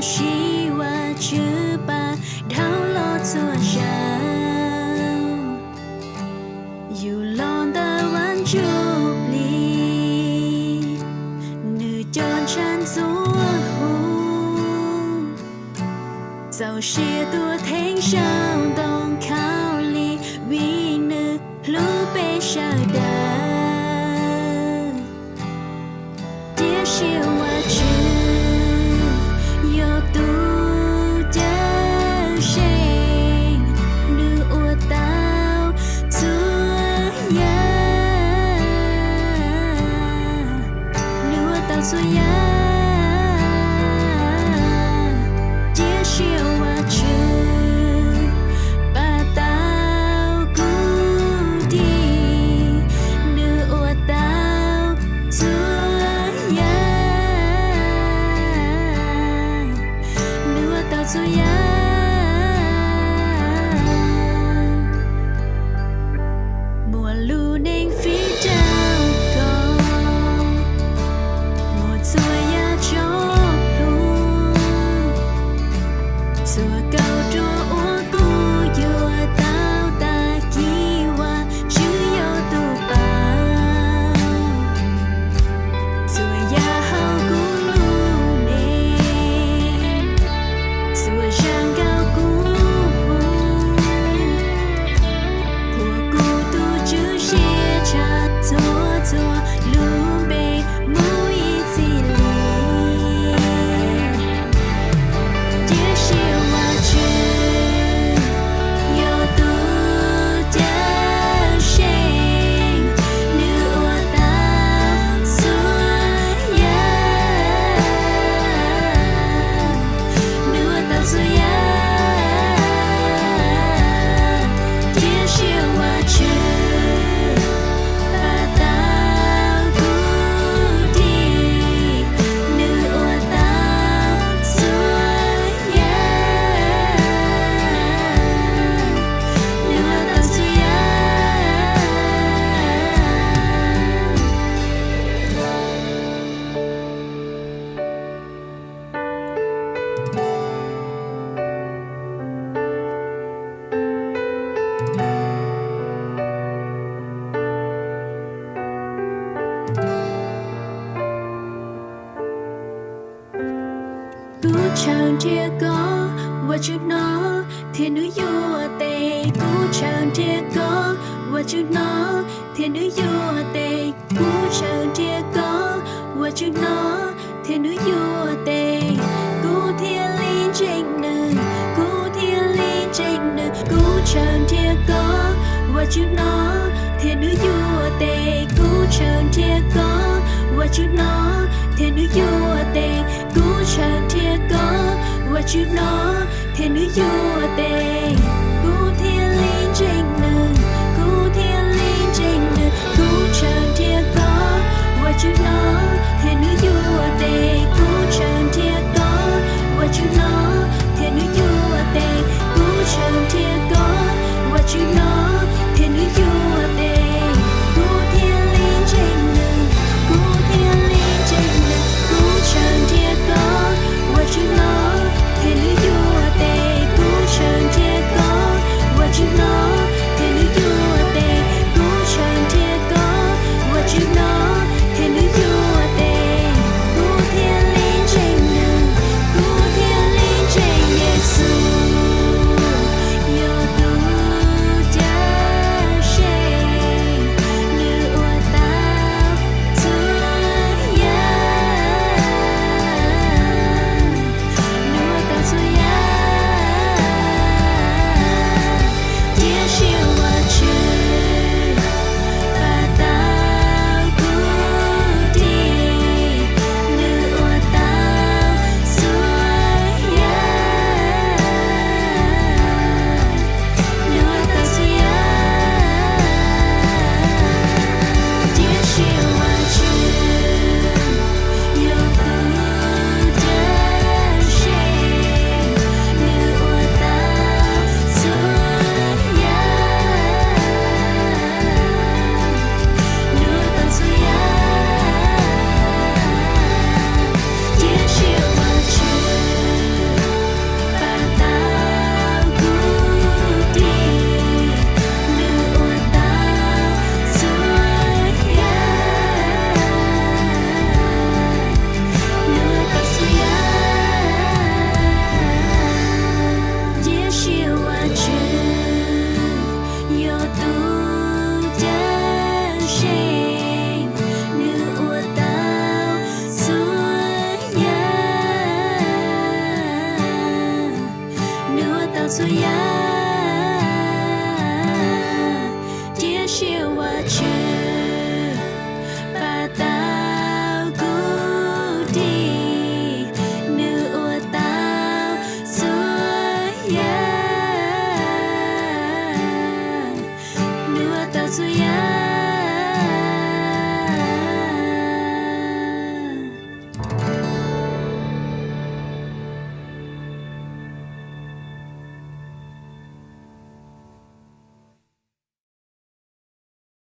Siv Vajtswv pab dhau los txhua zaus, yug los ntawm Vaj Ntsujplig, nws cov ntshav ntxuav huv, txaus siab tuag theej zaum ntoo khaub lig, vim nws hlub peb sawv daws. Tiam sis Vajtswv yog tus cawm seej, nws ua tau txhua yam, nws ua tau txhua yam. Tiam sis Vajtswv pab tau kuv dim, nws ua tau txhua yam, nws ua tau txhua yam. Muaj lub neej fij rau koj, muaj txhua yam tsom plhuav, txhua kauj ruam uas kuv yuav tau tag kis, Vajtswv yog tus paub. Txhua yam hauv kuv lub neej, txhua zaj nkauj kuv hu, qhuas kuv tus Tswv siab tshaj txhua txhua lub npe mus ib txhis li. Tiam sis Vajtswv yog tus cawm seej, nws ua tau txhua yam, nws ua tau txhua yam. Tiam sis Vajtswv pab tau kuv dim, nws ua tau txhua yam, nws ua tau txhua yam. Kuv tshawb nrhiav koj, Vajtswv hnov thiab nws yuam tes. Kuv tshawb nrhiav koj, Vajtswv hnov thiab nws yuam tes. Kuv tshawb nrhiav koj, Vajtswv hnov thiab nws yuam tes, kuv thiaj li ntseeg nws, kuv thiaj li ntseeg nws. Kuv tshawb nrhiav koj, Vajtswv hnov thiab nws yuam tes. Kuv tshawb nrhiav koj, Vajtswv hnov thiab nws yuam tes. Kuv tshawb nrhiav koj, Vajtswv hnov thiab nws yuam tes, kuv thiaj li ntseeg nws, kuv thiaj li ntseeg nws. Kuv tshawb nrhiav koj, Vajtswv hnov thiab nws yuam tes. Kuv tshawb nrhiav koj, Vajtswv hnov thiab nws yuam tes. Kuv tshawb nrhiav koj, Vajtswv hnov thiab nws yuam tes, kuv thiaj li ntseeg nws, kuv thiaj li ntseeg nws. Kuv tshawb nrhiav koj, Vajtswv hnov thiab nws yuam tes. Kuv tus yawg